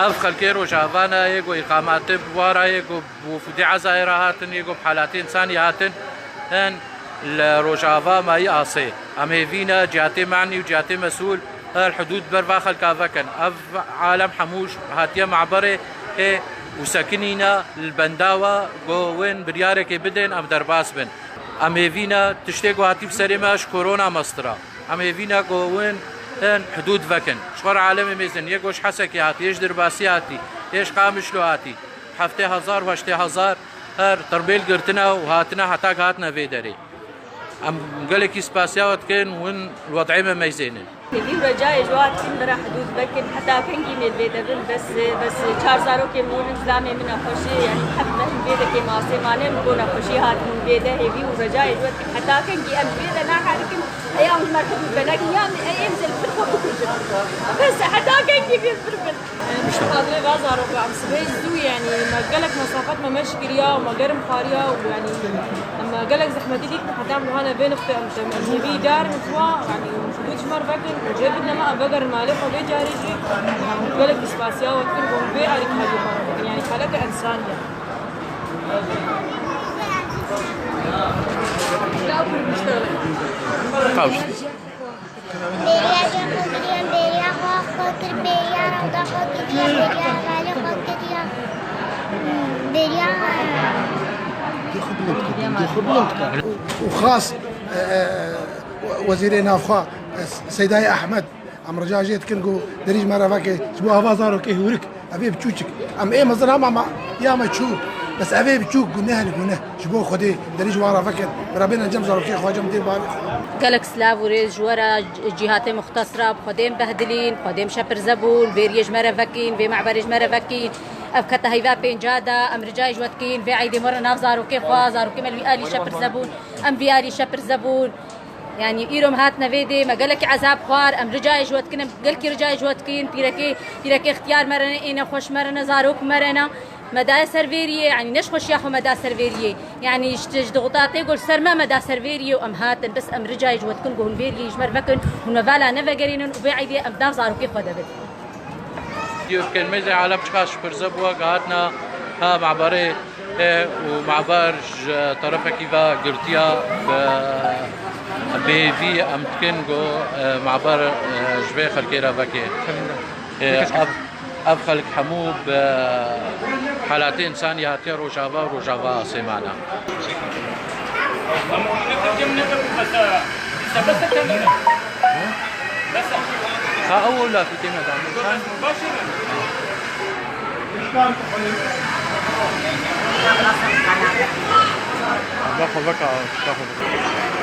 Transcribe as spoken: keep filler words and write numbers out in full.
Ev xelkê Rojava ne yê ku îqamete bi wara yê ku bi wifudê ezayê re hatin, yê ku bi halatê însanî hatin, hin li Rojava mayî asê. Em hêvî ne cihatê manî û cihatê mesûl her hidûd ber va xelka vekin. Ev alem hemû hatiye maberê ê û sekinîne li bendawa ku wên biryarekê bidên em derbas bin. Em hêvî ne tiştê ku hatî bi serê me ji korona mestir e. Em hêvî ne ku win hin hidûd vekin. Ji xwe re alemê mêzin, yê ku ji Hesekê hatî, yê ji Dirbasî hatî, yê ji Qamişlo hatî, heftê hezar û heştê hezar her tirbêl girtine û hatine heta ku hatine vê derê. Em gelekî spasiya we dikin, win li wed'ê me meyzênin. Hêvî û recayê ji we dikin bira hidûd vekin, heta kengî mê li vê de bin, bes, bes çar zarokê min û zilamê min nexweşî, yanî heft meh li vê de kêm asê mane, min bo nexweşî hatin vê de, hêvî û recayê ji we dikin, heta kengî em li vê de naherikin, heya hûn ji me hidûd venekin, ya em ê em zê li vir xwe bikujin. Bes heta kengî vê vir bin. Em ji xatirê va zarok, em sibê zû, yanî me gelek mesafet me meş kiriya û me germ xwariya û yanî em gelek zehmetî dîtin heta em hane vê nixtê em tem. Em hêvî dar min xwe, yanî hûn ji me re vekin û cê bidine me, em vegerin malê xwe vê carê jî. Em gelek spasiya we dikin, hûn vê alîkariyê xwe re bikin. Yanî xeleke însanî ye. Tavşt. Bêriya cem xwe kiriye, bêriya xwe xwe kir, bêriya rewda xwe kiriye, bêriya hevalê xwe kiriye, bêriya Û xas, e, e, Wezîrê Navxwe, e, Seydayê Ehmed, em rica jê dikin ku derî ji me re veke, ji bo ava zarokê hûrik. Ev ê biçûçik. Em ê mezin hema ma ya me çû. Bes ev ê biçûk guneh li guneh. Ji bo Xwedê derî ji wan re vekin. Bira bêne cem zarokê xwe, cem dê bavê xwe. Gelek silav û rêz ji we re, c-, cîhatê muxtes re, bi Xwedê em behdilîn, bi Xwedê em şepirze bûn, vêriyê ji me re vekîn, vê me'berê ji me re vekîn. Ev kete heyva pênca de, em ricayê ji we dikîn, vê eydê me re nav zarokê xwe, zarokê me li wî alî şepirze bûn, em vî alî şepirze bûn. Yanî îro em hatine vê dê, me gelekî ezab xwar, em ricayê ji we dikin, em gelkî ricayê ji we dikin, pîrekê, pîrekê ixtiyar me re ne, ê nexweş me re ne, zarok me re ne, me daye ser vêriyê, yanî ne ji xweşiya xwe me da ser vêriyê. Yanî ji, ji dixutatê ku li ser me, me da ser vêriyê û em hatin, bes em ricayê ji we dikin ku hûn vêriyê ji me re vekin, hûn me vala nevegerînin û vê eydê em nav zarokê xwe de bin. Diyor, kelmeyê alem çiqas ji pirze bû, ke hatine ha me'berê, e, û me'ber ji terefekî ve girtiya, bi, bi hêvî em dikin ku, e, me'ber, e, ji vê xelkê re veke. E, ev, ev xelk hemû bi halatê însanî hatiye Rojava û Rojava asê mane. Ha, ew lafî tê me da. Ba xwe veka, ba xwe veka.